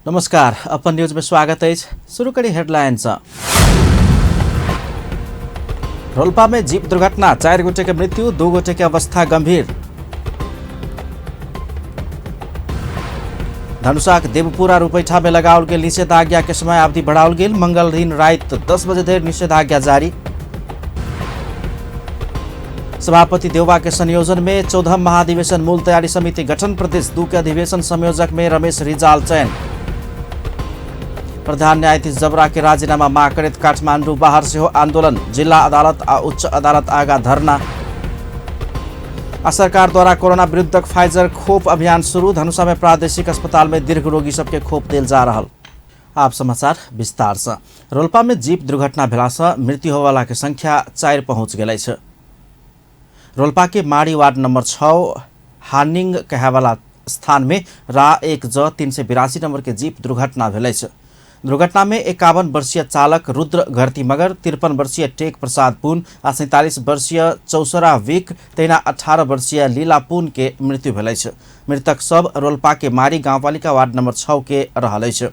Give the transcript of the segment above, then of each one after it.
नमस्कार, अपन न्यूज में स्वागत अछि। शुरू करी हेडलाइन से। रोल्पा में जीप दुर्घटना, 4 गोटे के मृत्यु, 2 गोटे के अवस्था गंभीर। धनुषाक देवपुरा रुपैठा में लगाओल गेल निषेधाज्ञा के समय अवधि बढ़ाओल गेल। मंगल दिन राति 10 बजे धरि निषेधाज्ञा जारी। सभापति देउवा के संयोजन में 14 महाधिवेशन मूल तैयारी समिति गठन। प्रदेश 2 के अधिवेशन संयोजक में रमेश रिजाल चयन। प्रधान न्यायाधीश जबरा के राजीनामा माग करैत काठमांडू बाहर सेहो आंदोलन। जिला अदालत आ उच्च अदालत आगा धरना। आ सरकार द्वारा कोरोना विरुद्धक फाइजर खोप अभियान शुरू। धनुषा में प्रादेशिक अस्पताल में दीर्घ रोगी सबके खोप देल जा रहल। आप समाचार विस्तार से। रोल्पा में जीप दुर्घटना भेला से मृत्यु होवाला के संख्या 4 पहुंच गेल अछि। रोल्पा के माड़ी वार्ड नंबर 6 हानिंग कहेवाला स्थान में रा 1 ज 382 नंबर के जीप दुर्घटना भेल अछि। दुर्घटना में 51 वर्षीय चालक रुद्र घरती मगर, 53 वर्षीय टेक प्रसाद पुन आ 47 वर्षीय चौसरा विक तहिना 18 वर्षीय लीला पुन के मृत्यु भेल अछि। मृतक सब रोल्पा के मारी गाउँपालिका वार्ड नंबर 6 के रहल अछि।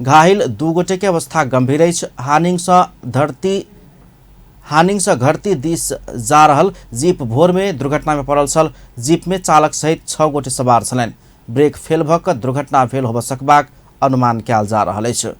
घायल 2 गोटे के अवस्था गंभीर अछि। हानिंग से घरती दिस जा रहल जीप भोर में दुर्घटना में पड़ल छल। जीप में चालक सहित 6 गोटे सवार छलनि। ब्रेक फेल भऽ कऽ दुर्घटना भेल होबय सकबाक अनुमान कयल जा रहल अछि।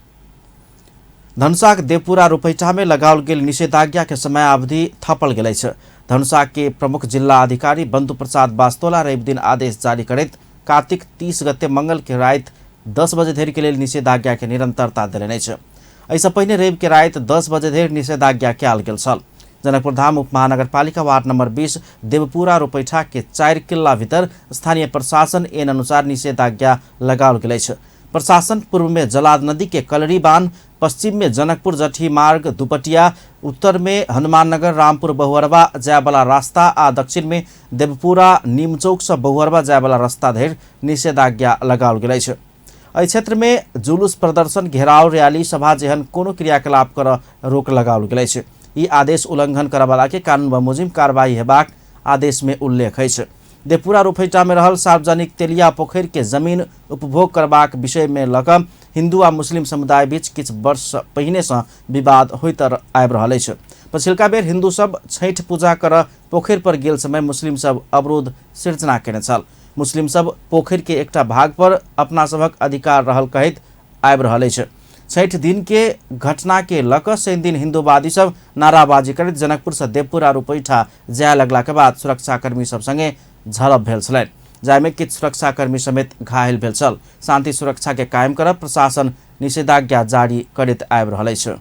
धनुषाक देवपुरा रुपैठा में लगाओल गेल निषेधाज्ञा के समयावधि थपल गेल अछि। धनुषा के प्रमुख जिल्ला अधिकारी बंधु प्रसाद बास्तोला रवि दिन आदेश जारी करैत कार्तिक 30 गते मंगल के राति 10 बजे धरि के लेल निषेधाज्ञा के निरंतरता देलनि अछि। एहिसँ पहिने रवि के राति 10 बजे धरि निषेधाज्ञा कयल गेल छल। जनकपुर धाम उपमहानगरपालिका वार्ड नंबर 20 देवपुरा रुपैठा के 4 किल्ला भीतर स्थानीय प्रशासन एन अनुसार निषेधाज्ञा लगाओल गेल अछि। प्रशासन पूर्व में जलाद नदी के कलरी बांध, पश्चिम में जनकपुर जठी मार्ग दुपटिया, उत्तर में हनुमाननगर रामपुर बहुअरवा जायवाला रास्ता आ दक्षिण में देवपुरा नीमचौक से बहुअरवा जायवाला रास्ता धरि निषेधाज्ञा लगाओल गेल अछि। एहि क्षेत्र में जुलूस प्रदर्शन, घेराव, रैली, सभा जेहन कोनो क्रियाकलाप कर रोक लगाओल गेल अछि। ई आदेश उल्लंघन करवाला के कानून बमोजिम कार्रवाई हेबाक आदेश में उल्लेख अछि। देवपुरा रुपैठा में रहल सार्वजनिक तेलिया पोखरि के जमीन उपभोग करबाक विषय में लऽ कऽ हिंदू आ मुस्लिम समुदाय बीच किछु वर्ष पहिने से विवाद होइत आबि रहल अछि। पछिलका बेर हिंदू सब छठि पूजा कर पोखरि पर गेल समय मुस्लिम सब अवरोध सिर्जना केने छल। मुस्लिम सब पोखरि के एकटा भाग पर अपना सभक अधिकार रहल कहैत आबि रहल अछि। छठि दिन के घटना के लऽ कऽ शनि दिन हिंदूवादी सब नाराबाजी करैत जनकपुर से देवपुरा रुपैठा जाय लगला के बाद सुरक्षाकर्मी सब संगे झड़प भेल छलनि, जाहिमे किछु सुरक्षाकर्मी समेत घायल भेल छल। शांति सुरक्षा के कायम करब प्रशासन निषेधाज्ञा जारी करैत आबि रहल अछि।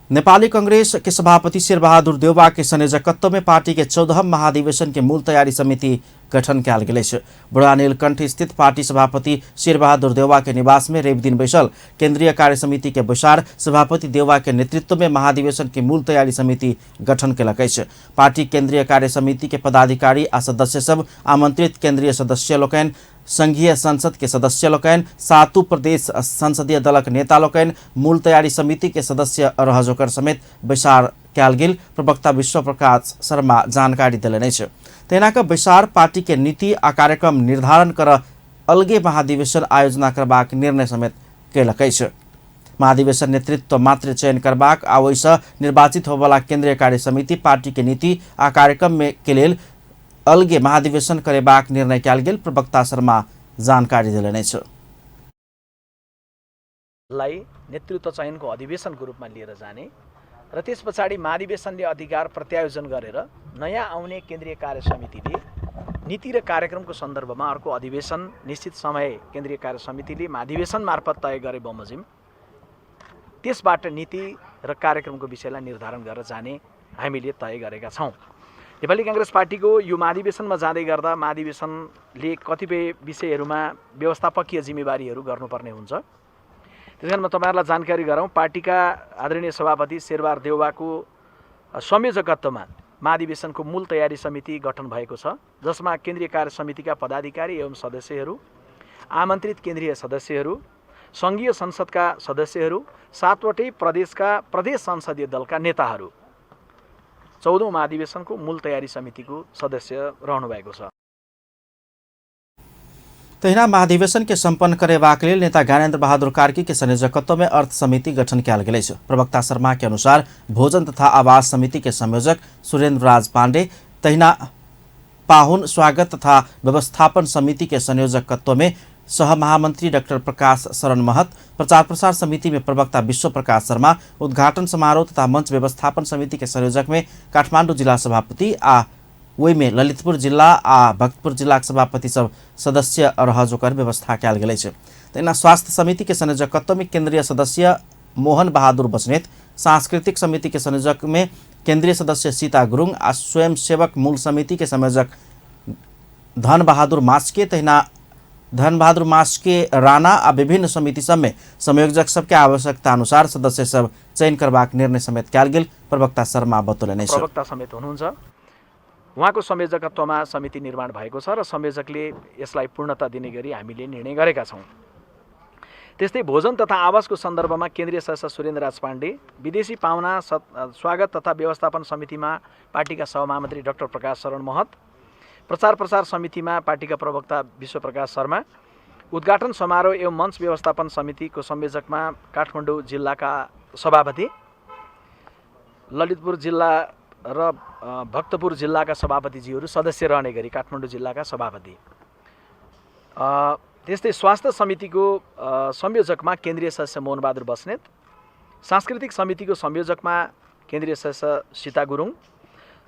नेपाली कांग्रेस के सभापति शेरबहादुर देउवा के संयोजकत्व में पार्टी के 14 महाधिवेशन के मूल तैयारी समिति गठन कयल गेल अछि। बुढ़ा नीलकंठ स्थित पार्टी सभापति शेरबहादुर देउवा के निवास में रवि दिन बैसल केंद्रीय कार्य समिति के बैसार सभापति देउवा के नेतृत्व में महाधिवेशन के मूल तैयारी समिति गठन केलक अछि। पार्टी केंद्रीय कार्य समिति के पदाधिकारी आ सदस्य सब, आमंत्रित केंद्रीय सदस्य लोकनि, संघीय संसद के सदस्य लोकनि, सातू प्रदेश संसदीय दलक नेता लोकनि, मूल तैयारी समिति के सदस्य रहजोकर समेत बैसार कयल गेल प्रवक्ता विश्व प्रकाश शर्मा जानकारी देलनि अछि। तहिना कऽ बैसार पार्टी के नीति आ कार्यक्रम निर्धारण कर अलगे महाधिवेशन आयोजना करबाक निर्णय समेत कयलक अछि। महाधिवेशन नेतृत्व मात्र चयन करबाक आ ओहिसँ निर्वाचित होबयवला केंद्रीय कार्य समिति पार्टी के नीति आ कार्यक्रम में के लेल अलगे महाधिवेशन करेबाक निर्णय कयल गेल प्रवक्ता शर्मा जानकारी देलनि अछि। लाई नेतृत्व चयनको अधिवेशनको रूपमा लिएर जाने र त्यस पछाडि महाधिवेशनले अधिकार प्रत्यायोजन गरेर नयाँ आउने केन्द्रीय कार्य समितिले नीति र कार्यक्रमको सन्दर्भमा अर्को अधिवेशन निश्चित समय केन्द्रीय कार्य समितिले महाधिवेशन मार्फत तय गरे बमोजिम त्यसबाट नीति र कार्यक्रमको विषयलाई निर्धारण गरेर जाने हामीले तय गरेका छौँ। नेपाली काङ्ग्रेस पार्टीको यो महाधिवेशनमा जाँदै गर्दा महाधिवेशनले कतिपय विषयहरूमा व्यवस्थापकीय जिम्मेवारीहरू गर्नुपर्ने हुन्छ। त्यसकारण म तपाईहरुलाई जानकारी गराउँ, पार्टीका आदरणीय सभापति शेरबहादुर देउवाको संयोजकत्वमा महाधिवेशनको मूल तयारी समिति गठन भएको छ, जसमा केन्द्रीय कार्य समितिका पदाधिकारी एवं सदस्यहरू, आमन्त्रित केन्द्रीय सदस्यहरू, सङ्घीय संसदका सदस्यहरू, सातवटै प्रदेशका प्रदेश संसदीय दलका नेताहरू 14औं महाधिवेशनको मूल तयारी समितिको सदस्य रहनु भएको छ। तहिना महाधिवेशन के सम्पन्न करेबाक लेल नेता ज्ञानेन्द्र बहादुर कार्की के संयोजकत्व में अर्थ समिति गठन कयल गेल अछि। प्रवक्ता शर्मा के अनुसार भोजन तथा आवास समिति के संयोजक सुरेंद्र राज पांडे, तहिना पाहुन स्वागत तथा व्यवस्थापन समिति के संयोजकत्व में सह महामंत्री डाक्टर प्रकाश शरण महत, प्रचार प्रसार समिति में प्रवक्ता विश्व प्रकाश शर्मा, उद्घाटन समारोह तथा मंच व्यवस्थापन समिति के संयोजक में काठमाडौँ जिला सभापति आ ओहिमे ललितपुर जिला आ भक्तपुर जिलाक सभापति सब सदस्य रह जोकर व्यवस्था कयल गेल अछि। तहिना स्वास्थ्य समिति के संयोजकत्व में केंद्रीय सदस्य मोहन बहादुर बस्नेत, सांस्कृतिक समिति के संयोजक में केंद्रीय सदस्य सीता गुरुङ आ स्वयंसेवक मूल समिति के संयोजक धन बहादुर मास्के, तहिना धन बहादुर मास्के राणा आ विभिन्न समिति सब में संयोजक सबके आवश्यकता अनुसार सदस्य सब चयन करबाक निर्णय समेत कयल गेल प्रवक्ता शर्मा बतौलनि। प्रवक्ता समेत हुनुहुन्छ। उहाँको संयोजकत्वमा समिति निर्माण भएको छ र संयोजकले यसलाई पूर्णता दिने गरी हामीले निर्णय गरेका छौँ। त्यस्तै भोजन तथा आवासको सन्दर्भमा केन्द्रीय सदस्य सुरेन्द्र राज पाण्डे, विदेशी पाहुना स्वागत तथा व्यवस्थापन समितिमा पार्टीका सहमहामन्त्री डाक्टर प्रकाश शरण महत, प्रचार प्रसार समितिमा पार्टीका प्रवक्ता विश्वप्रकाश शर्मा, उद्घाटन समारोह एवं मञ्च व्यवस्थापन समितिको संयोजकमा काठमाडौँ जिल्लाका सभापति, ललितपुर जिल्ला र भक्तपुर जिल्लाका सभापतिजीहरू सदस्य रहने गरी काठमाडौँ जिल्लाका सभापति। त्यस्तै स्वास्थ्य समितिको संयोजकमा केन्द्रीय सदस्य मोहनबहादुर बस्नेत, सांस्कृतिक समितिको संयोजकमा केन्द्रीय सदस्य सीता गुरुङ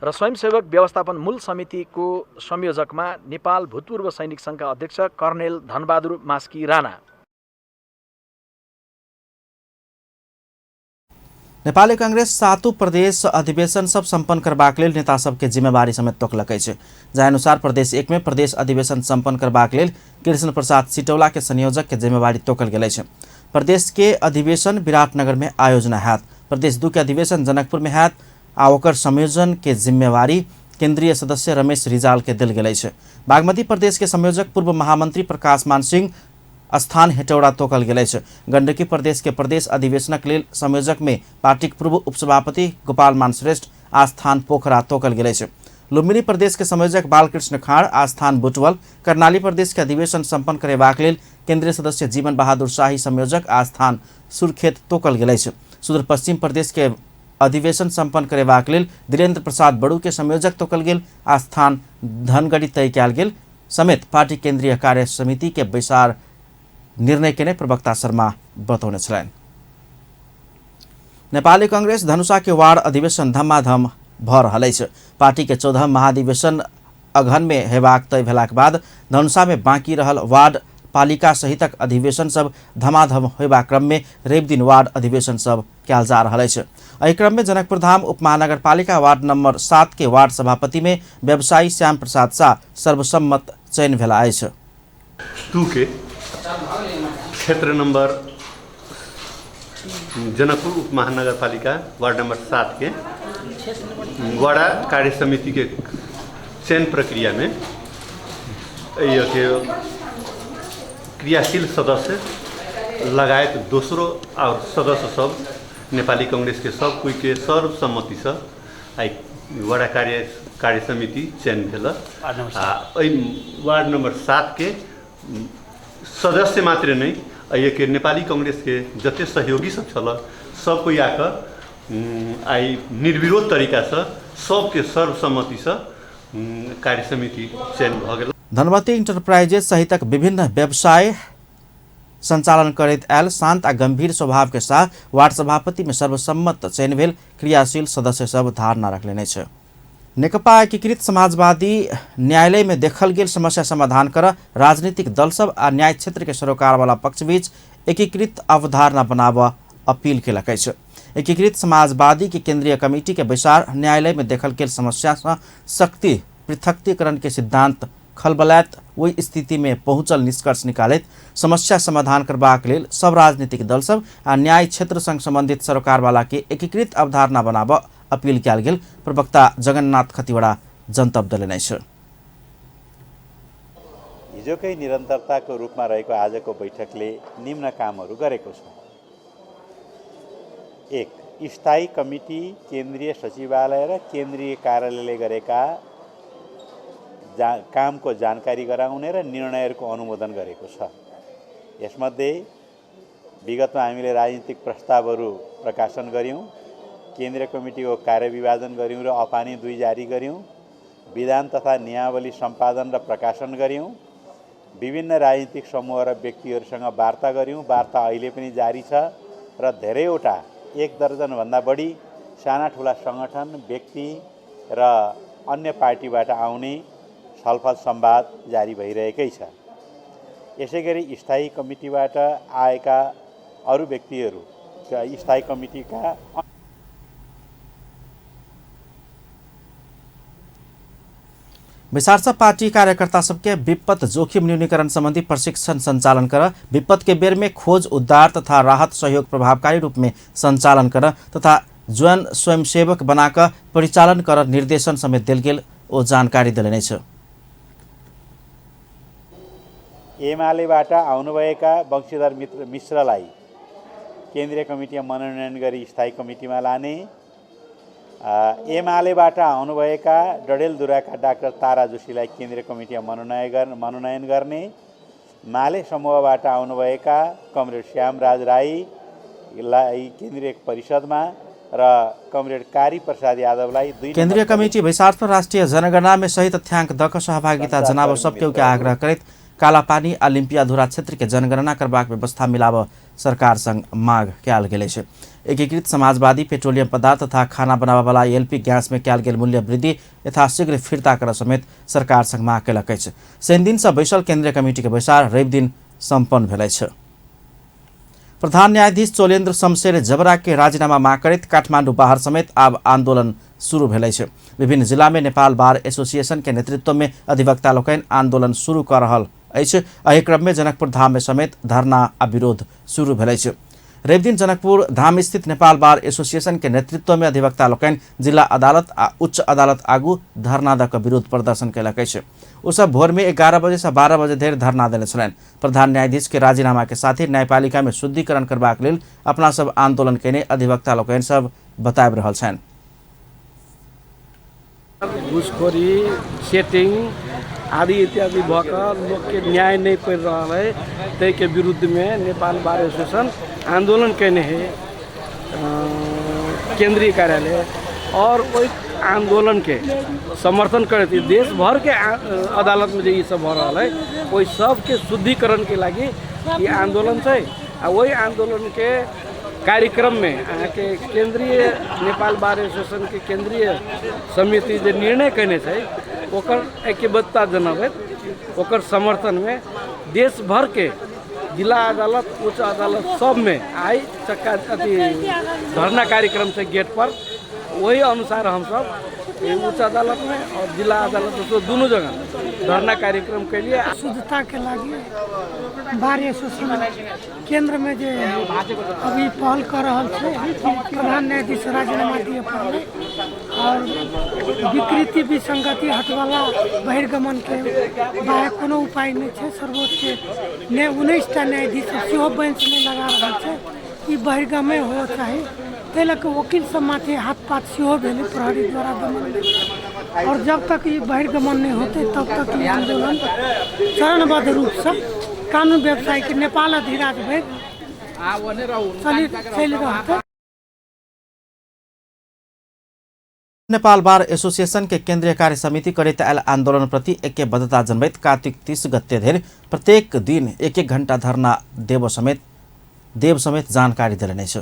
र स्वयंसेवक व्यवस्थापन मूल समितिको संयोजकमा नेपाल भूतपूर्व सैनिक सङ्घका अध्यक्ष कर्णेल धनबहादुर मास्की राणा। नेपाली कांग्रेस सातु प्रदेश अधिवेशन सब सम्पन्न करबाक लेल नेता सबके जिम्मेवारी समेत तोकलक अछि। जाहि अनुसार प्रदेश 1 में प्रदेश अधिवेशन सम्पन्न करबाक लेल कृष्ण प्रसाद सिटौला के संयोजक के जिम्मेवारी तोकल गेल अछि। प्रदेश के अधिवेशन विराटनगर में आयोजना हैत, प्रदेश 2 के अधिवेशन जनकपुर में हैत आ ओकर संयोजन के जिम्मेवारी केंद्रीय सदस्य रमेश रिजाल के देल गेल अछि। बागमती प्रदेश के संयोजक पूर्व महामंत्री प्रकाश मान सिंह स्थान हेटौड़ा तोकल गेल अछि। गंडकी प्रदेश के प्रदेश अधिवेशनक लेल संयोजक में पार्टीक पूर्व उपसभापति गोपाल मान श्रेष्ठ आ स्थान पोखरा तोकल गेल अछि। लुम्बिनी प्रदेश के संयोजक बालकृष्ण खाँड आ स्थान बुटवल। कर्णाली प्रदेश के अधिवेशन सम्पन्न करेबाक लेल केंद्रीय सदस्य जीवन बहादुर शाही संयोजक आ स्थान सुर्खेत तोकल गेल अछि। सुदूरपश्चिम प्रदेश के अधिवेशन सम्पन्न करेबाक लेल धीरेन्द्र प्रसाद बड़ू के संयोजक तोकल गेल आ स्थान धनगढ़ी तय कयल गेल समेत पार्टी केंद्रीय कार्य समिति के बैसार निर्णय केने प्रवक्ता शर्मा बतौने छलनि। नेपाली कांग्रेस धनुषा के वार्ड अधिवेशन धमाधम भ रहल अछि। पार्टी के 14 महाधिवेशन अगहन में हेबाक तय भेलाक बाद धनुषा में बाँकी रहल वार्ड पालिका सहितक अधिवेशन सब धमाधम होयबाक क्रम में रवि दिन वार्ड अधिवेशन सब कयल जा रहल अछि। एहि क्रम में जनकपुरधाम उपमहानगरपालिका वार्ड नंबर 7 के वार्ड सभापति में व्यवसायी श्याम प्रसाद शाह सर्वसम्मत चयन भेला अछि। 2 के क्षेत्र नंबर जनकपुर उपमहानगरपालिका वार्ड नंबर 7 के वडा कार्य समिति के चयन प्रक्रिया में के क्रियाशील सदस्य लगायत दोसरो और सदस्य सब नेपाली कांग्रेस के सब कोई के सर्वसम्मति से आई वडा कार्य कार्य समिति चयन भेल। आ वार्ड नंबर 7 के सदस्य मात्र नहीं, एहिके नेपाली कांग्रेस के जते सहयोगी सब छल सब कोई आकर आई निर्विरोध तरीकासँ सबके सर्वसम्मतिसँ कार्य समिति चयन भऽ गेल। धनवती इंटरप्राइजेज सहितक विभिन्न व्यवसाय संचालन करैत आयल शांत आ गंभीर स्वभाव के साथ वार्ड सभापति में सर्वसम्मत चयन भेल क्रियाशील सदस्य सब धारणा रखलेने अछि। नेकपा एकीकृत समाजवादी न्यायालय में देखल गेल समस्या समाधान कर राजनीतिक दल सब आ न्याय क्षेत्र के सरोकार वाला पक्ष बीच एकीकृत अवधारणा बनाब अपील केलक अछि। एकीकृत समाजवादी के केंद्रीय कमेटी के बैसार न्यायालय में देखल गेल समस्या से शक्ति पृथक्तीकरण के सिद्धांत खलबलायत ओहि स्थिति में पहुंचल निष्कर्ष निकालैत समस्या समाधान करबाक लेल सब राजनीतिक दल सब आ न्याय क्षेत्र संग संबंधित सरोकार वाला के एकीकृत अवधारणा बनाब अपील कयल गेल प्रवक्ता जगन्नाथ खतिवड़ा जनतब देलनि अछि। हिजोकै निरन्तरताको रूपमा रहेको आजको बैठकले निम्न कामहरू गरेको छ। 1. स्थायी कमिटी, केन्द्रीय सचिवालय र केन्द्रीय कार्यालयले गरेका कामको जानकारी गराउने र निर्णयहरूको अनुमोदन गरेको छ। यसमध्ये विगतमा हामीले राजनीतिक प्रस्तावहरू प्रकाशन गर्यौँ, केन्द्रीय कमिटीको कार्यविभाजन गर्यौँ र अपानी 2 जारी गर्यौँ, विधान तथा नियमावली सम्पादन र प्रकाशन गर्यौँ, विभिन्न राजनीतिक समूह र व्यक्तिहरूसँग वार्ता गर्यौँ। वार्ता अहिले पनि जारी छ र धेरैवटा 1 दर्जनभन्दा बढी साना ठुला सङ्गठन, व्यक्ति र अन्य पार्टीबाट आउने छलफल संवाद जारी भइरहेकै छ। यसैगरी स्थायी कमिटीबाट आएका अरू व्यक्तिहरू, स्थायी कमिटीका बैसारसँ पार्टी कार्यकर्ता सबके विपद जोखिम न्यूनीकरण संबंधी प्रशिक्षण संचालन कर, विपद के बेर में खोज उद्धार तथा राहत सहयोग प्रभावकारी रूप में संचालन कर तथा जन स्वयंसेवक बनाकर परिचालन कर निर्देशन समेत देल गेल ओ जानकारी देलनि अछि। एमालेबाट आउनुभएका वंशीधर मिश्रलाई केन्द्रीय कमिटीमा मनोनयन गरी स्थायी कमिटीमा लाने, एमालेबाट आउनुभएका डडेलधुराका डाक्टर तारा जोशीलाई केन्द्रीय कमिटीमा मनोनयन गर्ने, माले समूहबाट आउनुभएका कमरेड श्यामराज राईलाई केन्द्रीय परिषदमा र कमरेड कारी प्रसाद यादवलाई केन्द्रीय कमिटी बैसार राष्ट्रिय जनगणना में सही तथ्यांक दक सहभागिता जनाब सबके के आग्रह करैत कालापानी आ लिम्पियाधुरा क्षेत्र के जनगणना करबाक व्यवस्था मिलाब सरकार संग माग कयल गेल अछि। एकीकृत समाजवादी पेट्रोलियम पदार्थ तथा खाना बनाबऽवला एलपी गैस में कयल गेल मूल्य वृद्धि यथाशीघ्र फिर्ता कर समेत सरकार संग माग कयलक अछि। शनि दिन से बैसल केन्द्रीय कमिटी के बैसार रवि दिन सम्पन्न भेल अछि। प्रधान न्यायाधीश चोलेन्द्र शमशेर जबरा के राजीनामा माग करैत काठमाडौँ बाहर समेत आब आंदोलन शुरू भेल अछि। विभिन्न जिला में नेपाल बार एसोसिएशन के नेतृत्व में अधिवक्ता लोकनि आंदोलन शुरू कर रहल अछि। एहि क्रम में जनकपुर धाम में समेत धरना आ विरोध शुरू भेल अछि। रवि दिन जनकपुर धाम स्थित नेपाल बार एसोसिएशन के नेतृत्व में अधिवक्ता लोकनि जिला अदालत आ उच्च अदालत आगू धरना दऽ कऽ विरोध प्रदर्शन कयलक अछि। ओ सब भोर में 11 बजे से 12 बजे धरि धरना देने छलनि। प्रधान न्यायाधीश के राजीनामा के साथ ही न्यायपालिका में शुद्धिकरण करबाक लेल अपना सब आंदोलन कयने अधिवक्ता लोकनि सब बताबि रहल छनि। घूसखोरी, सेटिंग आदि इत्यादि भऽ कऽ लोकके न्याय नहि पड़ि रहल है, ताहिके विरुद्धमे नेपाल बार एसोसिएशन आंदोलन कयने है केंद्रीय कार्यालय, और ओहि आंदोलनके समर्थन करैत देश भरके अदालतमे जे ई सब भऽ रहल है ओहि सबके शुद्धिकरणके लागि ई आंदोलन छै। आ ओहि आंदोलनके कार्यक्रममे अहाँके केंद्रीय नेपाल बार एसोसिएशनके केंद्रीय समिति जे निर्णय कयने छै ओकर ऐक्यबद्धता जनबैत ओकर समर्थनमे देश भरके जिला अदालत, उच्च अदालत सबमे आइ चक्का अथी धरना कार्यक्रम छै गेट पर, वही अनुसार हमसब उच्च अदालत में और जिला अदालत दोनों जगह धरना कार्यक्रम के लिए। शुद्धता के लागि बार एसोसिएशन केंद्र में जे अभी पहल कर रहल छै, प्रधान न्यायाधीश राजीनामा दिए पड़लै और विकृति विसंगति हटवाला बहिर्गमन के बाहेक कोनो उपाय नहीं छै। सर्वोच्च के 19टा न्यायाधीश सेहो बेंच में लगा रहल छै, ई बहिर्गमे हो चाही। ताहि लऽ कऽ वकील सब माथे हाथ पात सेहो भेलै प्रहरी द्वारा दमन, और जब तक ई बहिर्गमन नहीं होते तब तक ई आंदोलन चरणबद्ध रूपसँ कानून व्यवसाय के नेपाल अधिराज भरि चलि रहतै। नेपाल बार एसोसिएशन के केंद्रीय कार्य समिति करैत आयल आंदोलन प्रति ऐक्यबद्धता जनबैत कार्तिक 30 गते धरि प्रत्येक दिन 1-1 घंटा धरना देव समेत जानकारी देलनि अछि।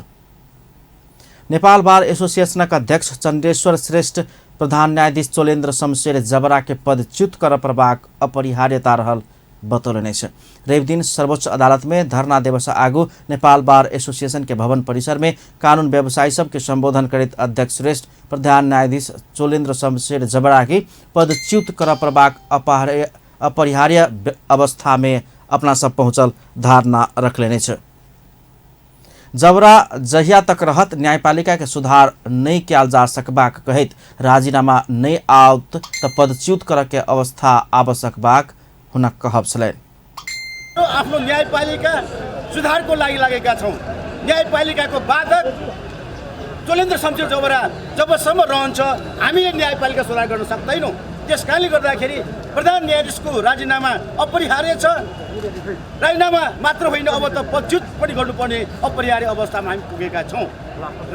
नेपाल बार एसोसिएशनक अध्यक्ष चण्डेश्वर श्रेष्ठ प्रधान न्यायाधीश चोलेन्द्र शमशेर जबरा के पदच्युत कर पड़बाक अपरिहार्यता रहल बतौलनि अछि। रवि दिन सर्वोच्च अदालत में धरना देवसँ आगू नेपाल बार एसोसिएशन के भवन परिसर में कानून व्यवसायी सबके संबोधन करैत अध्यक्ष श्रेष्ठ प्रधान न्यायाधीश चोलेन्द्र शमशेर जबरा के पदच्युत कर पड़बाक अपरिहार्य अवस्था में अपना सब पहुँचल धारणा रखलनि अछि। जबरा जहिया तक रहत न्यायपालिका के सुधार नहीं कयल जा सकबाक कहैत राजीनामा नहीं आओत त पदच्युत करऽ के अवस्था आबि सकबाक हुनक कहब छलनि। आफ्नो न्यायपालिका सुधारको लागि लागेका छौँ। न्यायपालिकाको बाधक चोलेन्द्र शमशेर जबरा जबसम्म रहन्छ हामीले न्यायपालिका सुधार गर्न सक्दैनौँ। त्यस कारणले गर्दाखेरि प्रधान न्यायाधीशको राजीनामा अपरिहार्य छ। राजीनामा मात्र होइन, अब त पदच्युत पनि गर्नुपर्ने अपरिहार्य अवस्थामा हामी पुगेका छौँ।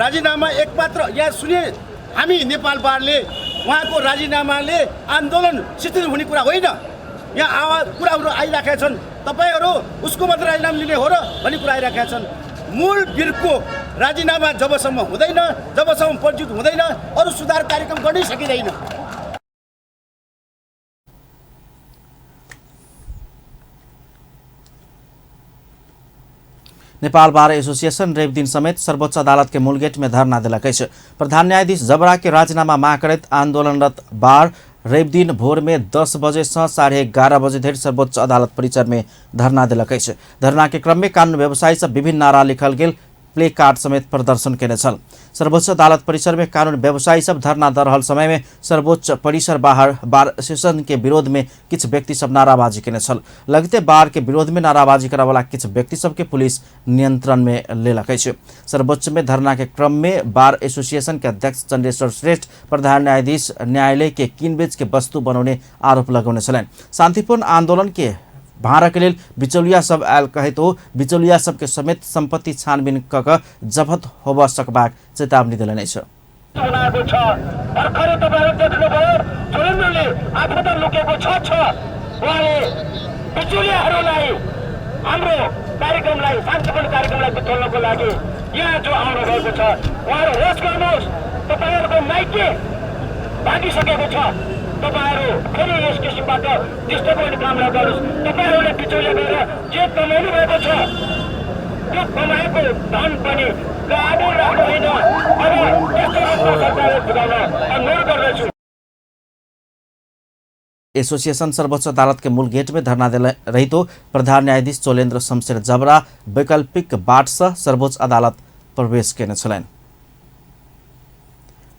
राजीनामा एकमात्र यहाँ सुने हामी नेपाल बारले उहाँको राजीनामाले आन्दोलन शिथिल हुने कुरा होइन। यहाँ आवाज कुराहरू आइराखेका छन्, तपाईँहरू उसको मात्र राजीनामा लिने हो र भन्ने कुरा आइराखेका छन्। मूल वीरको राजीनामा जबसम्म हुँदैन, जबसम्म पदच्युत हुँदैन, अरू सुधार कार्यक्रम गर्नै सकिँदैन। नेपाल बार एसोसिएशन रवि दिन समेत सर्वोच्च अदालत के मूल गेट में धरना देलक अछि। प्रधान न्यायाधीश जबरा के राजीनामा माग करैत आंदोलनरत बार रवि दिन भोर में 10 बजे से 11:30 बजे धरि सर्वोच्च अदालत परिसर में धरना देलक अछि। धरना के क्रम में कानून व्यवसायी सब विभिन्न नारा लिखल गेल प्ले कार्ड समेत प्रदर्शन केने छल। सर्वोच्च अदालत परिसर में कानून व्यवसायी सब धरना द रहल समय में सर्वोच्च परिसर बाहर बार एसोसिएशन के विरोध में किछु व्यक्ति सब नाराबाजी केने छल। लगते बार के विरोध में नाराबाजी करय वाला किछु व्यक्ति सबके पुलिस नियंत्रण में लेलक अछि। सर्वोच्च में धरना के क्रम में बार एसोसिएशन के अध्यक्ष चंद्रेश्वर श्रेष्ठ प्रधान न्यायाधीश न्यायालय के कीन बेच के वस्तु बनौने आरोप लगौने छलनि। शांतिपूर्ण आंदोलन के भाड़ा के लेल बिचौलिया सब आयल कहैत ओ बिचौलिया सबके समेत संपत्ति छानबीन क क जब्त होबऽ सकबाक चेतावनी देलनि अछि। भर्खरै तपाईँहरू देख्नुभयो चोलेन्द्रले आफू त लुकेको छ उहाँले बिचौलियाहरूलाई हाम्रो कार्यक्रमलाई, शान्तिपूर्ण कार्यक्रमलाई बिथोल्नको लागि यहाँ जो आउनु भएको छ उहाँहरू होस गर्नुहोस्। तपाईँहरूको माइके भागिसकेको छ, तपाईँहरू फेरि यस किसिमबाट डिस्टर्ब गर्ने काम नगर्नुहोस्। तपाईँहरूले बिचौलिया गरेर जे कमाउनु भएको छ त्यो कमाएको धन पनि काबु राख्नु होइन। अब यस्तो रूपमा सरकारले फुटाउन अनुरोध गर्दछु। एसोसिएशन सर्वोच्च अदालत के मूल गेट में धरना देले रहितो प्रधान न्यायाधीश चोलेन्द्र शमशेर जबरा वैकल्पिक बाट से सर्वोच्च अदालत प्रवेश केने छलनि।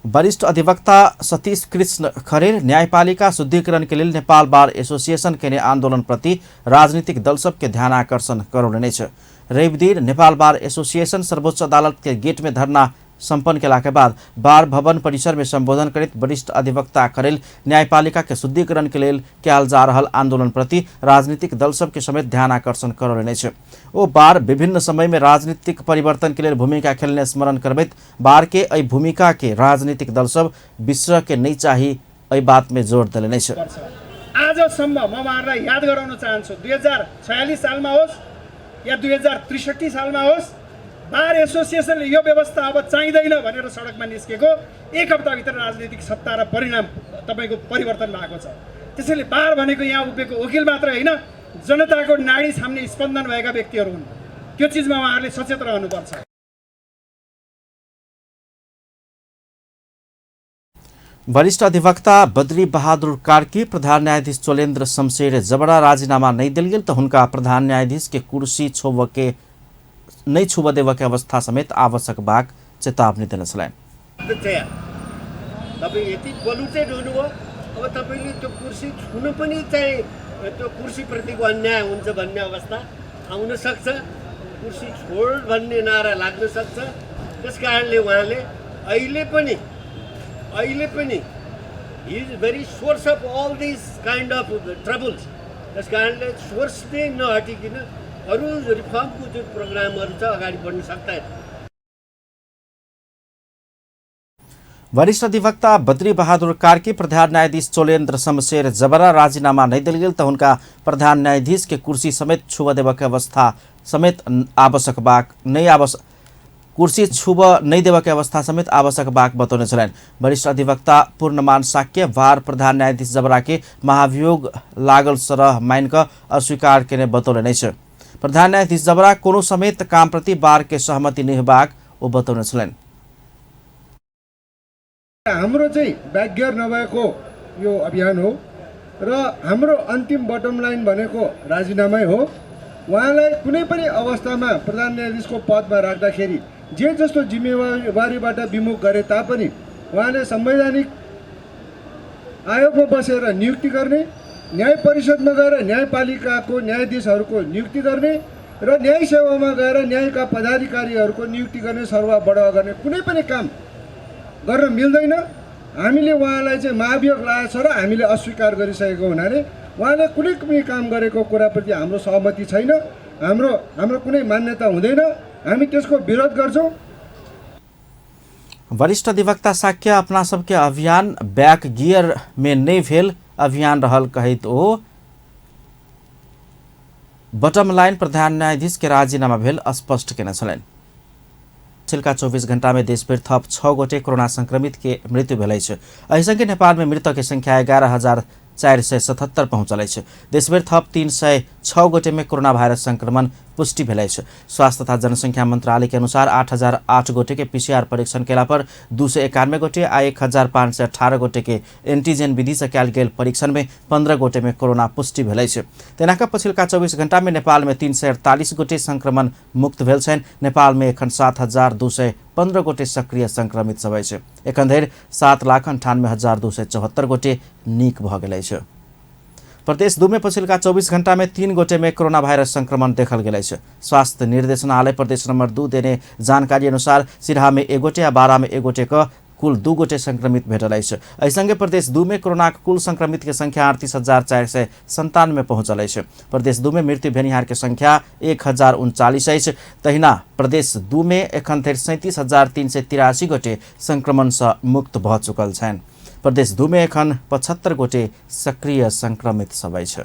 वरिष्ठ अधिवक्ता सतीश कृष्ण खरेल न्यायपालिका शुद्धिकरण के लेल नेपाल बार एसोसिएशन के आंदोलन प्रति राजनीतिक दल सबके ध्यान आकर्षण करौलनि अछि। रवि दिन नेपाल बार एसोसिएशन सर्वोच्च अदालत के गेट में धरना सम्पन्न केला के बाद बार भवन परिसर में संबोधन करैत वरिष्ठ अधिवक्ता खरेल न्यायपालिका के शुद्धिकरण के लेल कयल जा रहल आंदोलन प्रति राजनीतिक दल सबके समेत ध्यान आकर्षण करौलनि अछि। ओ बार विभिन्न समय में राजनीतिक परिवर्तन के लेल भूमिका खेलने स्मरण करबैत बार के एहि भूमिका के राजनीतिक दल सब बिसरऽ के नहि चाही एहि बात में जोर देलनि अछि। आजसम्म म उहाँहरूलाई याद गराउन चाहन्छु, 2046 सालमा होस् या 2063 सालमा होस्, बार एसोसिएसनले यो व्यवस्था अब चाहिँदैन भनेर सडकमा निस्केको एक हप्ताभित्र राजनीतिक सत्ता र परिणाम तपाईँको परिवर्तन भएको छ। त्यसैले बार भनेको यहाँ उभिएको वकिल मात्र होइन, जनताको नाडी छाम्ने स्पन्दन भएका व्यक्तिहरू हुन्। त्यो चिजमा उहाँहरूले सचेत रहनुपर्छ। वरिष्ठ अधिवक्ता बद्री बहादुर कार्की प्रधान न्यायाधीश चोलेन्द्र शमशेर जबरा राजीनामा नहि देल गेल तऽ हुनका प्रधान न्यायाधीश के कुर्सी छोड़ऽ के नहि छुबऽ देबऽ के अवस्था समेत आवश्यक बाक चेतावनी देने छलनि। तपाईँ यति पोल्युटेड हुनुभयो, अब तपाईँले त्यो कुर्सी छुनु पनि चाहिँ त्यो कुर्सीप्रतिको अन्याय हुन्छ भन्ने अवस्था आउन सक्छ, कुर्सी छोड भन्ने नारा लाग्न सक्छ। त्यस कारणले उहाँले अहिले पनि he is very source of all this kind of troubles. त्यस कारणले सोर्स नै नहटिकन अरू रिफर्मको जुन प्रोग्रामहरू छ अगाडि बढ्न सक्दैन। वरिष्ठ अधिवक्ता बद्री बहादुर कार्की प्रधान न्यायाधीश चोलेन्द्र शमशेर जबरा राजीनामा नहि देल गेल तऽ हुनका प्रधान न्यायाधीश के कुर्सी समेत छुबऽ देबऽ के अवस्था समेत आवश्यक बाक नहि आवश्यक कुर्सी छुबऽ नहि देबऽ के अवस्था समेत आवश्यक बाक बतौने छलनि। वरिष्ठ अधिवक्ता पूर्णमान साक्य बार प्रधान न्यायाधीश जबरा के महाभियोग लागल सरह मानि कऽ अस्वीकार केने बतौलनि अछि। प्रधान न्यायाधीश जबरा कोनो समेत काम प्रति बार के सहमति नहि होबाक ओ बतौने छलनि। हाम्रो चाहिँ ब्याकगियर नभएको यो अभियान हो र हाम्रो अन्तिम बटम लाइन भनेको राजीनामै हो। उहाँलाई कुनै पनि अवस्थामा प्रधान न्यायाधीशको पदमा राख्दाखेरि जे जस्तो जिम्मेवारीबाट विमुख गरे तापनि उहाँले संवैधानिक आयोगमा बसेर नियुक्ति गर्ने, न्याय परिषदमा गएर न्यायपालिकाको न्यायाधीशहरूको नियुक्ति गर्ने र न्याय सेवामा गएर न्यायका पदाधिकारीहरूको नियुक्ति गर्ने, सरुवा बढुवा गर्ने कुनै पनि काम गर्न मिल्दैन। हामीले उहाँलाई चाहिँ महाभियोग लागेको छ र हामीले अस्वीकार गरिसकेको हुनाले उहाँले कुनै पनि काम गरेको कुराप्रति हाम्रो सहमति छैन, हाम्रो हाम्रो कुनै मान्यता हुँदैन, हामी त्यसको विरोध गर्छौँ। वरिष्ठ अधिवक्ता शाक्य अपना सबके अभियान बैक गियर में नहीं भेल अभियान रहल कहैत ओ बटम लाइन प्रधान न्यायाधीश के राजीनामा भेल स्पष्ट केने छलनि। पछिल्का 24 घंटा में देशभरि थप 6 गोटे कोरोना संक्रमित के मृत्यु भेल अछि। एहि संगे नेपाल में मृतक के संख्या 11,477 पहुंचल अछि। देशभरि थप 306 गोटे में कोरोना वायरस संक्रमण पुष्टि भेल अछि। स्वास्थ्य तथा जनसंख्या मंत्रालय के अनुसार 8,008 गोटे के पीसीआर परीक्षण केला पर 291 गोटे आ 1,518 गोटे के एंटीजन विधि से कयल गेल परीक्षण में 15 गोटे में कोरोना पुष्टि भेल अछि। तेना कऽ पछिल्का 24 घंटा में नेपाल में 348 गोटे संक्रमण मुक्त भेल छनि। नेपाल में एखन 7,215 गोटे सक्रिय संक्रमित सब अछि। एखन धरि 7,98,274 गोटे नीक भऽ गेल अछि। प्रदेश 2 में पछिल्का 24 घंटा में 3 गोटे में कोरोना वायरस संक्रमण देखल गेल अछि। स्वास्थ्य निर्देशनालय प्रदेश नंबर 2 देने जानकारी अनुसार सिरहा में 1 गोटे आ बारा में 1 गोटे क कुल 2 गोटे संक्रमित भेटल अछि। एहि संगे प्रदेश 2 में कोरोना के कुल संक्रमित के संख्या 38,497 पहुंचल अछि। प्रदेश 2 में मृत्यु भेनिहार के संख्या 1,039 अछि। तहिना प्रदेश 2 में एखन धरि 37,383 गोटे संक्रमण से मुक्त भऽ चुकल छनि। प्रदेश 2 में एखन 75 गोटे सक्रिय संक्रमित सब अछि।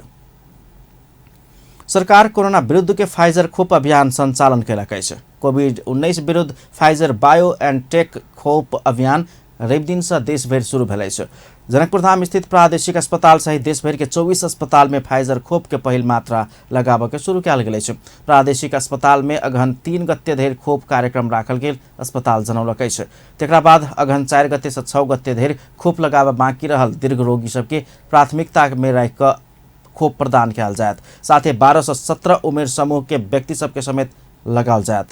सरकार कोरोना विरुद्ध के फाइजर खोप अभियान संचालन केलक अछि। कोविड-19 विरुद्ध फाइजर बायो एंड टेक खोप अभियान रविदिन से देशभरि शुरू भेल अछि। जनकपुरधाम स्थित प्रादेशिक अस्पताल सहित देशभरि के 24 अस्पताल में फाइजर खोप के पहिल मात्रा लगाबऽ के शुरू कयल गेल अछि। प्रादेशिक अस्पताल में अगहन 3 गते धरि खोप कार्यक्रम राखल गेल अस्पताल जनौलक अछि। तकरा बाद अगहन 4 गते से 6 गते धरि खोप लगाबऽ बाँकी रहल दीर्घ रोगी सबके प्राथमिकता में राखि कऽ खोप प्रदान कयल जायत। साथे 12 से 17 उमेर समूह के व्यक्ति सबके समेत लगाओल जायत।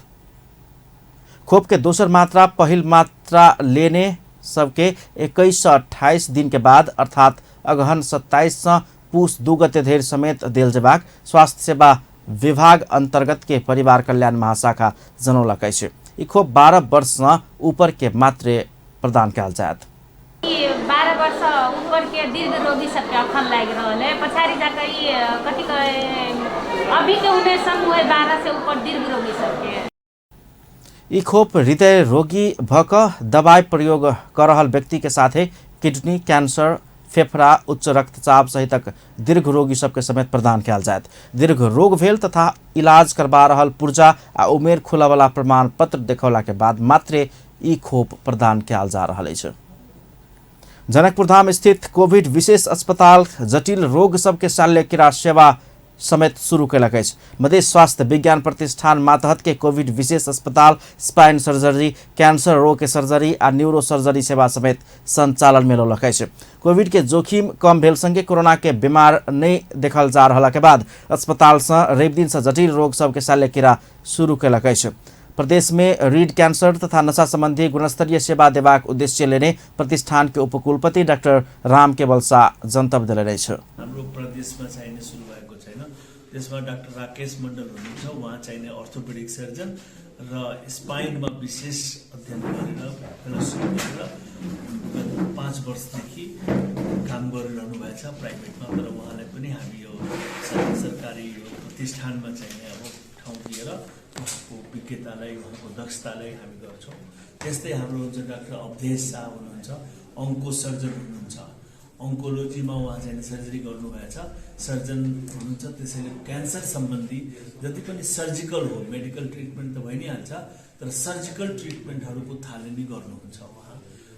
खोप के दोसर मात्रा पहिल मात्रा लेने सबके 21 से 28 दिन के बाद अर्थात अगहन 27 से पूस 2 गते धरि समेत देल जेबाक स्वास्थ्य सेवा विभाग अंतर्गत के परिवार कल्याण महाशाखा जनौलक अछि। ई खोप 12 वर्ष से ऊपर के मात्रे प्रदान कयल जायत। 12 वर्ष ऊपर के दीर्घ रोगी सबके अखन लागि रहल है। पछाड़ी जाके ई कथी कहे अभी के उमेर समूह है 12 से ऊपर दीर्घ रोगी सबके। ई खोप हृदय रोगी भ कऽ दवाई प्रयोग कर रहल व्यक्ति के साथे किडनी कैंसर, फेफड़ा, उच्च रक्तचाप सहितक दीर्घ रोगी सबके समेत प्रदान कयल जायत। दीर्घ रोग भेल तथा इलाज करबा रहल पुर्जा आ उमेर खुलऽवला प्रमाण पत्र देखौला के बाद मात्रे ई खोप प्रदान कयल जा रहल अछि। जनकपुरधाम स्थित कोविड विशेष अस्पताल जटिल रोग सबके शल्यक्रिया सेवा समेत शुरू केलक अछि। मधेश स्वास्थ्य विज्ञान प्रतिष्ठान मातहत के कोविड विशेष अस्पताल स्पाइन सर्जरी, कैंसर रोग के सर्जरी आ न्यूरो सर्जरी सेवा समेत संचालन में लौलक अछि। कोविड के जोखिम कम भेल संगे कोरोना के बीमार नहीं देखल जा रहला के बाद अस्पताल से रविदिन से जटिल रोग सबके शल्यक्रिया शुरू केलक अछि। प्रदेश में रीढ़ कैंसर तथा नशा संबंधी गुणस्तरीय सेवा देबाक उद्देश्य लेने प्रतिष्ठान के उपकुलपति डाक्टर राम केवल शाह जनतब देने अछि। हाम्रो प्रदेशमा चाहिने सुरु भएको छैन। त्यसमा डाक्टर राकेश मण्डल हुनुहुन्छ, उहाँ चाहिने अर्थोपेडिक सर्जन र स्पाइनमा विशेष अध्ययन गरेर फेलोसिप गरेर गत 5 वर्षदेखि काम गरिरहनु भएको छ प्राइभेटमा। तर उहाँलाई पनि हामी यो सरकारी यो प्रतिष्ठानमा चाहिने अब ठाउँ दिएर उहाँको विज्ञतालाई, उहाँको दक्षतालाई हामी गर्छौँ। त्यस्तै हाम्रो हुन्छ डाक्टर अवधेश शाह हुनुहुन्छ, अङ्को सर्जन हुनुहुन्छ, अङ्कोलोजीमा उहाँ चाहिँ सर्जरी गर्नुभएछ, सर्जन हुनुहुन्छ। त्यसैले क्यान्सर सम्बन्धी जति पनि सर्जिकल हो, मेडिकल ट्रिटमेन्ट त भइ नै हाल्छ, तर सर्जिकल ट्रिटमेन्टहरूको थालनी गर्नुहुन्छ उहाँ।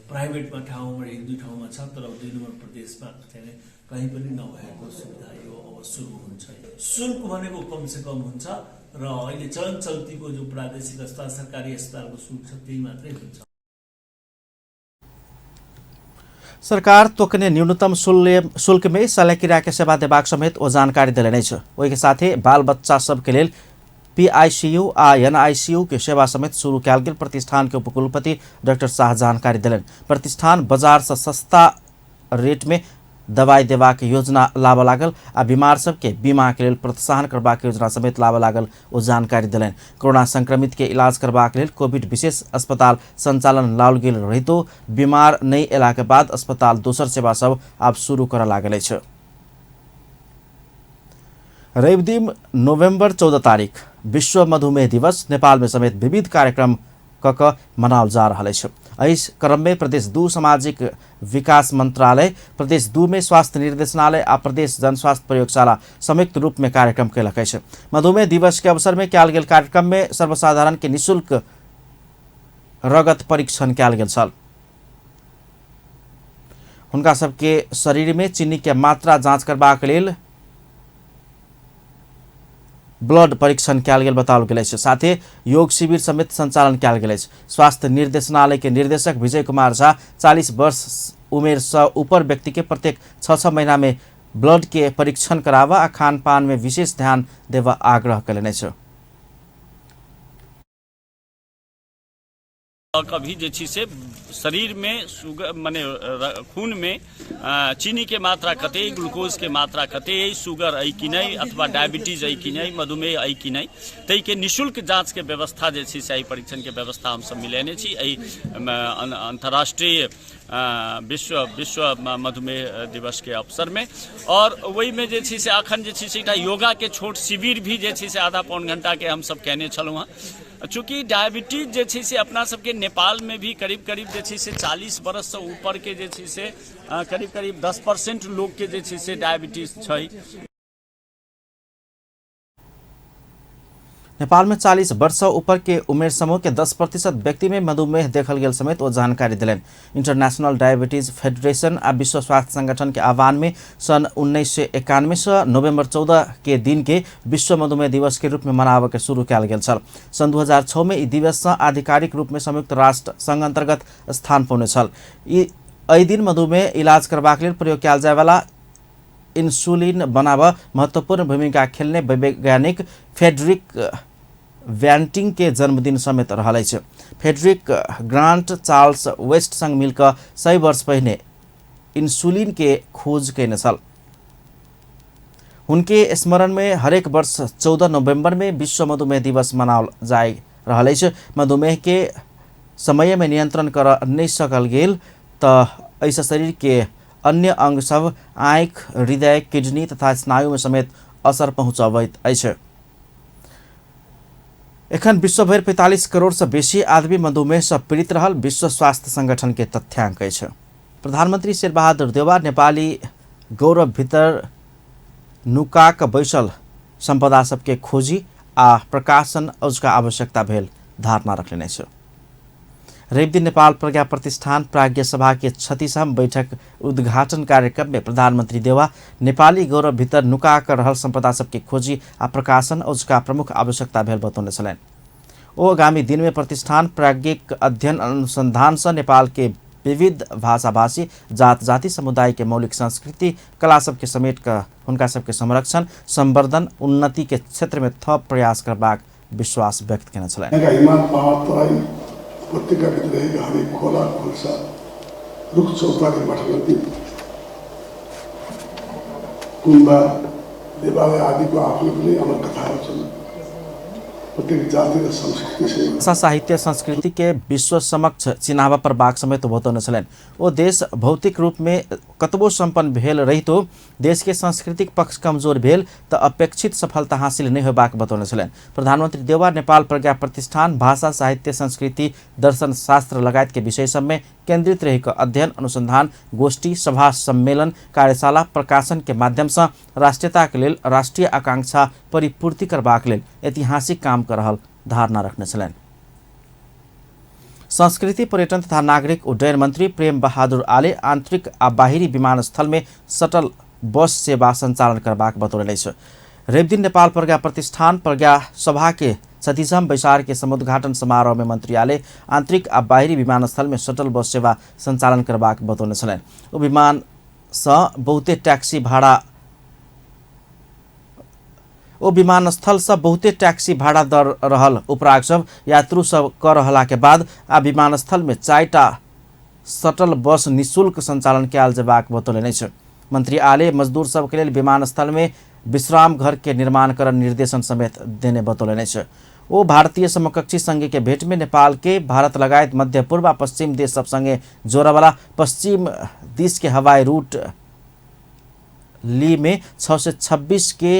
प्राइभेटमा ठाउँमा 1-2 ठाउँमा छ, तर 2 नम्बर प्रदेशमा चाहिँ कहीँ पनि नभएको सुविधा यो अब सुरु हुन्छ। शुल्क भनेको कमसे कम हुन्छ र अहिले चलन चल्तीको जो प्रादेशिक अस्पताल, सरकारी अस्पतालको शुल्क छ त्यही मात्रै हुन्छ। सरकार तोकने न्यूनतम शुल्क में शल्यक्रिया के सेवा देबाक समेत ओ जानकारी देलनि अछि। ओहि के साथे बाल बच्चा सबके लेल पीआईसीयू आ एनआईसीयू के सेवा समेत शुरू कयल गेल प्रतिष्ठान के उपकुलपति डाक्टर शाह जानकारी देलनि। प्रतिष्ठान बाजार से सस्ता रेट में दवाई देबाक योजना लाबऽ लागल आ बीमार सबके बीमा के लेल प्रोत्साहन करबाक योजना समेत लाबऽ लागल ओ जानकारी देलनि। कोरोना संक्रमित के इलाज करबाक लेल कोविड विशेष अस्पताल संचालन लाओल गेल रहितो बीमार नहि अयला के बाद अस्पताल दोसर सेवा सब आब शुरू करऽ लागल अछि। रविदिन नोभेम्बर 14 तारिक विश्व मधुमेह दिवस नेपाल में समेत विविध कार्यक्रम क मनाओल जा रहल अछि। एहि क्रम में प्रदेश 2 सामाजिक विकास मंत्रालय, प्रदेश 2 में स्वास्थ्य निर्देशनालय आ प्रदेश जनस्वास्थ्य प्रयोगशाला संयुक्त रूप में कार्यक्रम कयलक अछि। मधुमेह दिवस के अवसर में कयल गेल कार्यक्रम में सर्वसाधारण के निःशुल्क रगत परीक्षण कयल गेल छल। हुनका सबके शरीर में चीनी के मात्रा जाँच करबाक लेल ब्लड परीक्षण कयल गेल बताओल गेल अछि। साथे योग शिविर समेत संचालन कयल गेल अछि। स्वास्थ्य निर्देशनालय के निर्देशक विजय कुमार झा 40 वर्ष उमेर से ऊपर व्यक्ति के प्रत्येक 6-6 महीना में ब्लड के परीक्षण कराबऽ आ खान पान में विशेष ध्यान देबऽ आग्रह कयलनि अछि। कभी जे छै से शरीरमे शुगर मने खूनमे चीनीके मात्रा कते, ग्लूकोजके मात्रा कते अइ, शुगर अइ कि नहि, अथवा डायबिटीज अइ कि नहि, मधुमेह अइ कि नहि, ताहिके निःशुल्क जाँचके व्यवस्था जे छै से एहि परीक्षणके व्यवस्था हमसब मिलेने छी एहि अंतर्राष्ट्रीय विश्व मधुमेह दिवसके अवसरमे। और ओहिमे जे छै से अखन जे छै से एकटा योगाके छोट शिविर भी जे छै से आधा पौन घंटाके हमसब कयने छलहुँ हँ। चूँकि डायबिटीज जे छै से अपना सबके नेपालमे भी करीब करीब जे छै से 40 बरससँ ऊपरके जे छै से करीब करीब 10% लोकके जे छै से डायबिटीज छै। नेपाल में 40 वर्ष ऊपर के उमेर समूह के 10% व्यक्ति में मधुमेह देखल गेल समेत ओ जानकारी देलनि। इंटरनेशनल डायबिटीज फेडरेशन आ विश्व स्वास्थ्य संगठन के आह्वान में सन् 1991 से नोभेम्बर 14 के दिन के विश्व मधुमेह दिवस के रूप में मनाबऽ के शुरू कयल गेल छल। सन् 2006 में ई दिवस से आधिकारिक रूप में संयुक्त राष्ट्र संघ अंतर्गत स्थान पौने छल। एहि दिन मधुमेह इलाज करबाक लेल प्रयोग कयल जायवाला इंसुलिन बनाबऽ महत्वपूर्ण भूमिका खेलने वैज्ञानिक फ्रेडरिक बैंटिंग के जन्मदिन समेत रहल अछि। फ्रेडरिक ग्रांट चार्ल्स वेस्ट संग मिलकर 100 वर्ष पहिने इंसुलिन के खोज कयने छल। हुनके स्मरण में हरेक वर्ष 14 नवंबर में विश्व मधुमेह दिवस मनाओल जाय रहल अछि। मधुमेह के समय में नियंत्रण कर नहि सकल गेल तऽ एहिसँ शरीर के अन्य अंग सब आँखि, हृदय, किडनी तथा स्नायु में समेत असर पहुँचबैत अछि। एखन विश्वभरि 45 करोड़ से बेसी आदमी मधुमेह से पीड़ित रहल विश्व स्वास्थ्य संगठन के तथ्यांक अछि। प्रधानमंत्री शेरबहादुर देउवा नेपाली गौरव भीतर नुकाक बैसल संपदा सबके खोजी आ प्रकाशन औजका आवश्यकता भेल धारणा रखलनि अछि। रविदिन नेपाल प्रज्ञा प्रतिष्ठान प्राज्ञ सभा के 36वां बैठक उद्घाटन कार्यक्रम में प्रधानमंत्री देउवा नेपाली गौरव भीतर नुका कर रहल संपदा सबके खोजी आ प्रकाशन औजका प्रमुख आवश्यकता भेल बतौने छलनि। ओ आगामी दिन में प्रतिष्ठान प्राज्ञिक अध्ययन अनुसंधान से नेपाल के विविध भाषाभाषी जात जाति समुदाय के मौलिक संस्कृति कला सबके समेट कर हुनका सबके संरक्षण संवर्धन उन्नति के क्षेत्र में थप प्रयास करबाक विश्वास व्यक्त केने छलनि। हिमाल पहाड तराई उपत्यकाभित्र रहेका हरेक खोला खोल्सा रुख चौतारी मठमन्दिर गुम्बा देवालय आदिको आफ्नो पनि अमर कथाहरू छन्। प्रत्येक जाति र संस्कृति भाषा साहित्य संस्कृति के विश्व समक्ष चिन्हावा परबाक समेत बतौने छलनि। ओ देश भौतिक रूप में कतबो संपन्न भेल रहितो देश के सांस्कृतिक पक्ष कमजोर भेल त अपेक्षित सफलता हासिल नहि होबाक बतौने छलनि। प्रधानमंत्री देउवा नेपाल प्रज्ञा प्रतिष्ठान भाषा साहित्य संस्कृति दर्शन शास्त्र लगायत के विषय सब में केंद्रित रहि कऽ अध्ययन अनुसंधान गोष्ठी सभा सम्मेलन कार्यशाला प्रकाशन के माध्यम से राष्ट्रीयता के लेल राष्ट्रीय आकांक्षा परिपूर्ति करबाक लेल ऐतिहासिक काम कर रहल धारणा रखने छलनि। संस्कृति पर्यटन तथा नागरिक उड्डयन मंत्री प्रेम बहादुर आले आंतरिक आ बाहिरी विमानस्थल में शटल बस सेवा संचालन करबाक बतौलनि अछि। रविदिन नेपाल प्रज्ञा प्रतिष्ठान प्रज्ञा सभा के 36वां बैसार के समुद्घाटन समारोह में मंत्री आले आंतरिक आ बाहिरी विमानस्थल में शटल बस सेवा संचालन करबाक बतौने छलनि। ओ विमान सँ बहुते टैक्सी भाड़ा ओ विमानस्थल से बहुते टैक्सी भाड़ा दर रहल उपराग सब यात्रु सब कर रहला के बाद आ विमानस्थल में 4टा शटल बस निःशुल्क संचालन कयल जेबाक बतौलनि अछि। मंत्री आले मजदूर सबके लेल विमानस्थल में विश्राम घर के निर्माण कर निर्देशन समेत देने बतौलनि अछि। ओ भारतीय समकक्षी संघ के भेंट में नेपाल के भारत लगायत मध्य पूर्व आ पश्चिम देश सब संगे जोड़वाला पश्चिम दिस के हवाई रूट ली में 626 के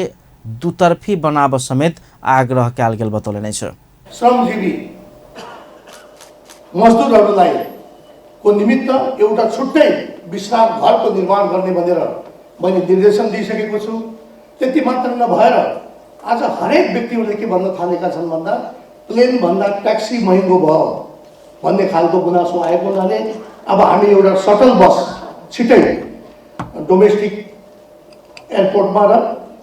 दुतर्फी बनाब समेत आग्रह कयल गेल बतौलनि अछि। श्रमजीवी मजदुरहरूलाई को निमित्त एउटा छुट्टै विश्राम घरको निर्माण गर्ने भनेर मैले निर्देशन दिइसकेको छु। त्यति मात्र नभएर आज हरेक व्यक्तिहरूले के भन्न थालेका छन् भन्दा प्लेन भन्दा ट्याक्सी महँगो भयो भन्ने खालको गुनासो आएको हुनाले अब हामी एउटा सटल बस छिटै डोमेस्टिक एयरपोर्टमा र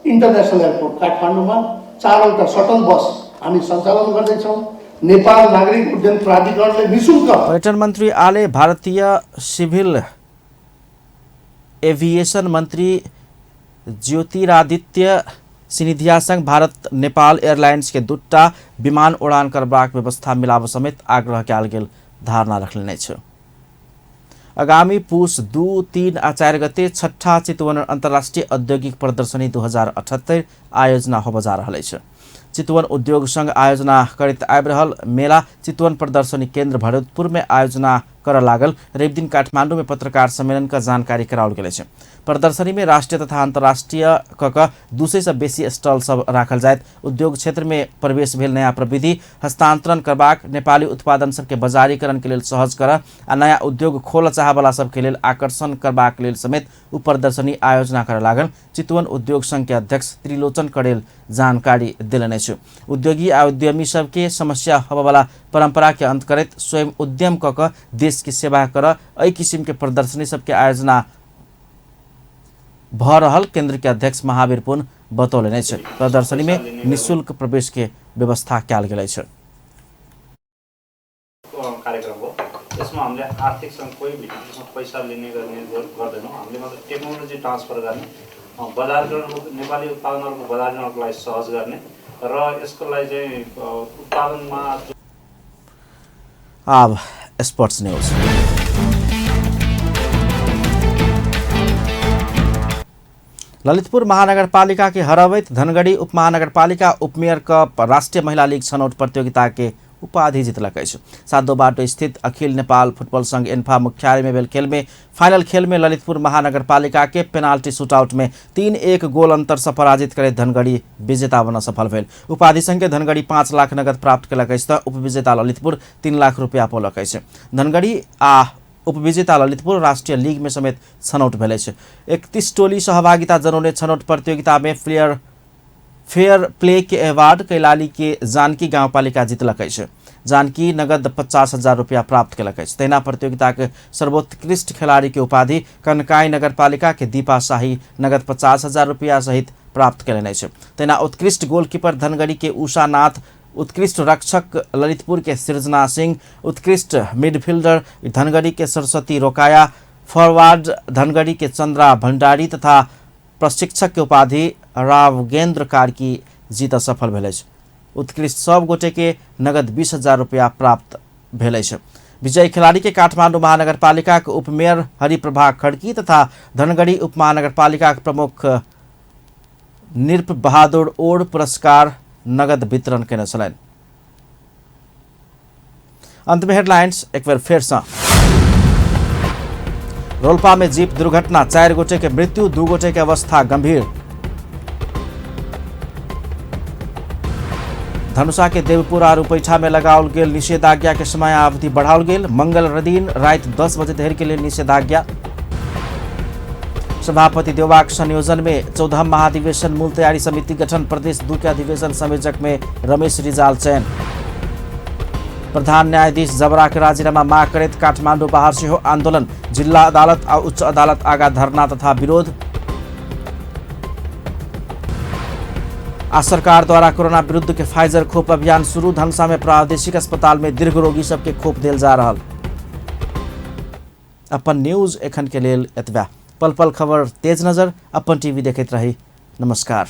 इन्टरनेसनल एयरपोर्ट काठमाडौँमा 4वटा सटल बस हामी सञ्चालन गर्दैछौँ। नेपाल नागरिक उड्डयन प्राधिकरणले निशुल्क। पर्यटन मन्त्री आले भारतीय सिभिल एभिएसन मन्त्री ज्योतिरादित्य सिंधिया संग भारत नेपाल एयरलाइंस के 2टा विमान उड़ान करबाक व्यवस्था मिलाब समेत आग्रह कयल गेल धारणा रखलनि अछि। आगामी पुस 2, 3 आ 4 गते छठा चितवन अंतर्राष्ट्रीय औद्योगिक प्रदर्शनी 2078 आयोजना होबय जा रहल अछि। चितवन उद्योग संघ आयोजना करैत आबि रहल मेला चितवन प्रदर्शनी केंद्र भरतपुर में आयोजना कर लागल रविदिन काठमांडू में पत्रकार सम्मेलन का जानकारी कराओल गेल अछि। प्रदर्शनी में राष्ट्रीय तथा अंतर्राष्ट्रीय क 200 से बेसी स्टॉल सब राखल जायत। उद्योग क्षेत्र में प्रवेश भेल नया प्रविधि हस्तांतरण करबाक, नेपाली उत्पादन सबके बजारीकरण के लेल सहज कर आ नया उद्योग खोल चाहवला सबके लेल आकर्षण करबाक लेल समेत उ प्रदर्शनी आयोजना कर लागल चितवन उद्योग संघ के अध्यक्ष त्रिलोचन कडेल जानकारी देलनि अछि। उद्योगी आ उद्यमी सबके समस्या होबयवला परंपरा के अंत करैत स्वयं उद्यम क देश की सेवा कर एहि किसिम के प्रदर्शनी सबके आयोजना भ रहल केंद्र के अध्यक्ष महावीर पुन बतौलनि अछि। प्रदर्शनी में निःशुल्क प्रवेश के व्यवस्था कयल गेल अछि। कार्यक्रम हो, यसमा हामीले आर्थिक सँग कोही भी पैसा लिने गर्ने गर्दैनौँ। हामीले मात्र टेक्नोलोजी ट्रान्सफर गर्ने, बजारीकरणको नेपाली उत्पादनहरूको बजारीकरणको लागि सहज गर्ने र यसको लागि चाहिँ उत्पादनमा। अब स्पोर्ट्स न्यूज। ललितपुर महानगरपालिका के हरबैत धनगढ़ी उपमहानगरपालिका उपमेयर कप राष्ट्रीय महिला लीग छनौट प्रतियोगिता के उपाधि जितलक अछि। सादो बाटो स्थित अखिल नेपाल फुटबॉल संघ एन्फा मुख्यालय में भेल खेल में फाइनल खेल में ललितपुर महानगरपालिका के पेनाल्टी शूटआउट में 3-1 गोल अंतर से पराजित करैत धनगढ़ी विजेता बन सफल भेल। उपाधि संगे धनगढ़ी 5 लाख नगद प्राप्त कयलक अछि त उपविजेता ललितपुर 3 लाख रुपया पौलक अछि। धनगढ़ी आ उपविजेता ललितपुर राष्ट्रीय लीग में समेत छनौट भेल अछि। 31 टोली सहभागिता जनौने छनौट प्रतियोगिता में फेयर प्ले के अवार्ड कैलाली के जानकी गाउँपालिका जितलक अछि। जानकी नगद 50,000 रुपया प्राप्त कयलक अछि। तहिना प्रतियोगिता के सर्वोत्कृष्ट खिलाड़ी के उपाधि कनकाई नगरपालिका के दीपा शाही नगद 50,000 रुपया सहित प्राप्त कयलनि अछि। तहिना उत्कृष्ट गोलकीपर धनगढ़ी के उषा नाथ, उत्कृष्ट रक्षक ललितपुर के सृजना सिंह, उत्कृष्ट मिडफिल्डर धनगढ़ी के सरस्वती रोकाया, फॉरवर्ड धनगढ़ी के चंद्रा भंडारी तथा प्रशिक्षक के उपाधि रावगेंद्र कार्की जीत सफल भेल अछि। उत्कृष्ट सब गोटे के नगद 20,000 रुपया प्राप्त भेल अछि। विजयी खिलाड़ी के काठमांडू महानगरपालिका के उपमेयर हरिप्रभा खड़की तथा धनगढ़ी उपमहानगरपालिका के प्रमुख नृप बहादुर ओड पुरस्कार नगद वितरण केने छलनि। अंत में हेडलाइंस एक बेर फेर से। रोल्पा में जीप दुर्घटना, 4 गोटे के मृत्यु, 2 गोटे के अवस्था गंभीर। धनुषा के देवपुर आ रुपैठा में लगाओल गेल निषेधाज्ञा के समयावधि बढ़ाओल गेल। मंगल दिन राति 10 बजे धरि के लेल निषेधाज्ञा। सभापति देवाक संयोजन में 14 महाधिवेशन मूल तैयारी समिति गठन, प्रदेश 2 के अधिवेशन संयोजक में रमेश रिजाल चयन। प्रधान न्यायाधीश जबरा के राजीनामा माग करैत काठमांडू बाहर सेहो आंदोलन, जिला अदालत आ उच्च अदालत आगा धरना तथा विरोध। आ सरकार द्वारा कोरोना विरुद्ध के फाइजर खोप अभियान शुरू, धनुषा में प्रादेशिक अस्पताल में दीर्घ रोगी सबके खोप देल जा रहा। अपन न्यूज एखन के लेल एतबा। पल पल खबर तेज नजर अपन टीवी देखैत रही। नमस्कार।